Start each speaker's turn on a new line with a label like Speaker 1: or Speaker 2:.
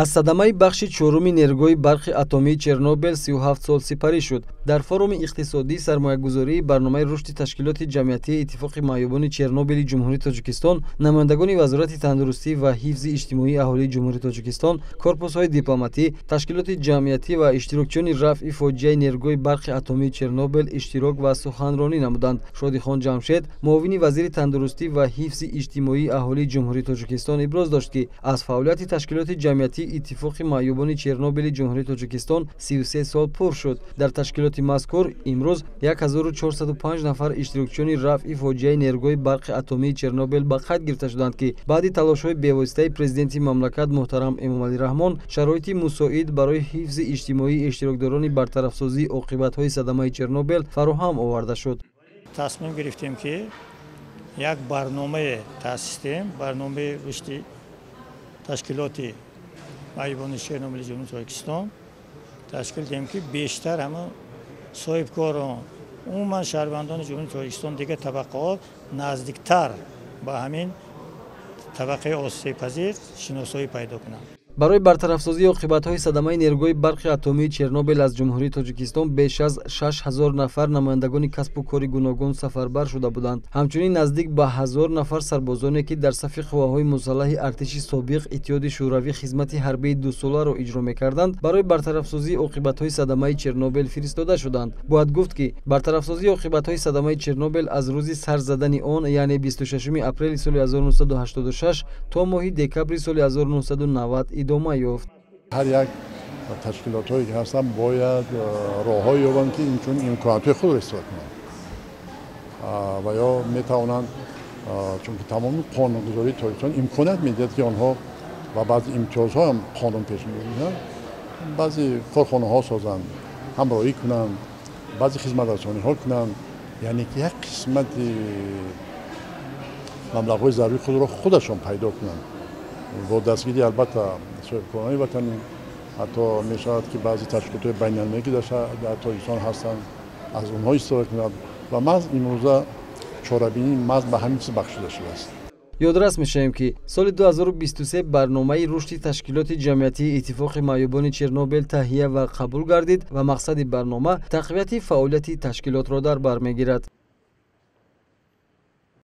Speaker 1: Аз садамаи бахши чоруми нерӯгоҳи барқи атомии Чернобел 37 сол сипарӣ шуд. Дар форуми иқтисодии сармоягузории барномаи рушди ташкилоти ҷамъиятии Иттифоқи маъюбони Чернобели Ҷумҳурии Тоҷикистон намояндагони Вазорати тандурустӣ ва ҳифзи иҷтимоии аҳолии Ҷумҳурии Тоҷикистон, корпусҳои дипломатӣ, ташкилоти ҷамъиятӣ ва иштирокчиёни рафъи фоҷиаи нерӯгоҳи барқи атомии Чернобел иштирок ва суханронӣ намуданд. Шодихон Ҷамшед, муовини вазири тандурустӣ ва ҳифзи иҷтимоии аҳолии Ҷумҳурии Тоҷикистон, иброз дошт, ки аз фаъолияти ташкилоти ҷамъиятии Иттифоқи маъюбони Чернобели Ҷумҳурии Тоҷикистон 33 сол пур шуд. Дар ташкилоти мазкур имрӯз 1405 нафар иштирокчиёни рафъи фоҷиаи нерӯгоҳи барқи атомии Чернобел ба қайд гирифта шуданд, ки баъди талошҳои бевоситаи президенти мамлакат муҳтарам Эмомалӣ Раҳмон шароити мусоид барои ҳифзи иҷтимоии иштирокдорони бартарафсозии оқибатҳои садамаи Чернобел фароҳам оварда шуд.
Speaker 2: Тасмим гирифтем, ки як барномае таъсис диҳем, барномаи рушди ташкилоти маъюбони Чернобили Ҷумҳурии Тоҷикистон ташкил диҳем, ки бештар ҳама соҳибкорон, умуман шаҳрвандони Ҷумҳурии Тоҷикистон, дигар табақаҳо наздиктар ба ҳамин табақаи осебпазир шиносоӣ пайдо кунанд.
Speaker 1: Барои бартарафсозии оқибатҳои садамаи нерӯгоҳи барқи атомии Чернобел аз Ҷумҳурии Тоҷикистон беш аз 6000 нафар намояндагони касбу кори гуногун сафарбар шуда буданд. Ҳамчунин наздик ба 1000 нафар сарбозоне, ки дар сафи қувваҳои мусаллаҳи артиши собиқ Иттиҳоди Шӯравӣ хизмати ҳарбии дусоларо иҷро мекарданд, барои бартарафсозии оқибатҳои садамаи Чернобел фиристода шуданд. Бояд гуфт, ки бартарафсозии оқибатҳои садамаи Чернобел аз рӯзи сар задани он, яъне 26 апрели соли 1986 то моҳи декабри соли 1990 идома ёфт.
Speaker 3: Ҳар як ташкилотҳое ки ҳастанд, бояд роҳҳое ёбанд, ки инчунин имкониятҳои худро истифода кунанд ва ё метавонанд, чунки тамоми қонунгузории Тоҷикистон имконият медиҳад, ки онҳо ва баъзе имтиёзҳо ҳам қонун пешниҳод мекунанд, баъзе корхонаҳо созанд, ҳамроҳӣ кунанд, баъзе хизматрасониҳо кунанд, яъне ки як қисмати маблағҳои зарурии худро худашон пайдо кунанд, бо дастгирии, албатта, соҳибкорони ватанӣ. Ҳатто мешавад, ки баъзе ташкилотҳои байналмилалӣ, ки дар Тоҷикистон ҳастанд, аз онҳо истифода кунанд ва маҳз имрӯза чорабинӣ маҳз ба ҳамин чиз бахшида шудааст.
Speaker 1: Ёдрас мешавем, ки соли 2023 барномаи рушди ташкилоти ҷамъиятии Иттифоқи маъюбони Чернобел таҳия ва қабул гардид ва мақсади барнома тақвияти фаъолияти ташкилотро дар бар мегирад.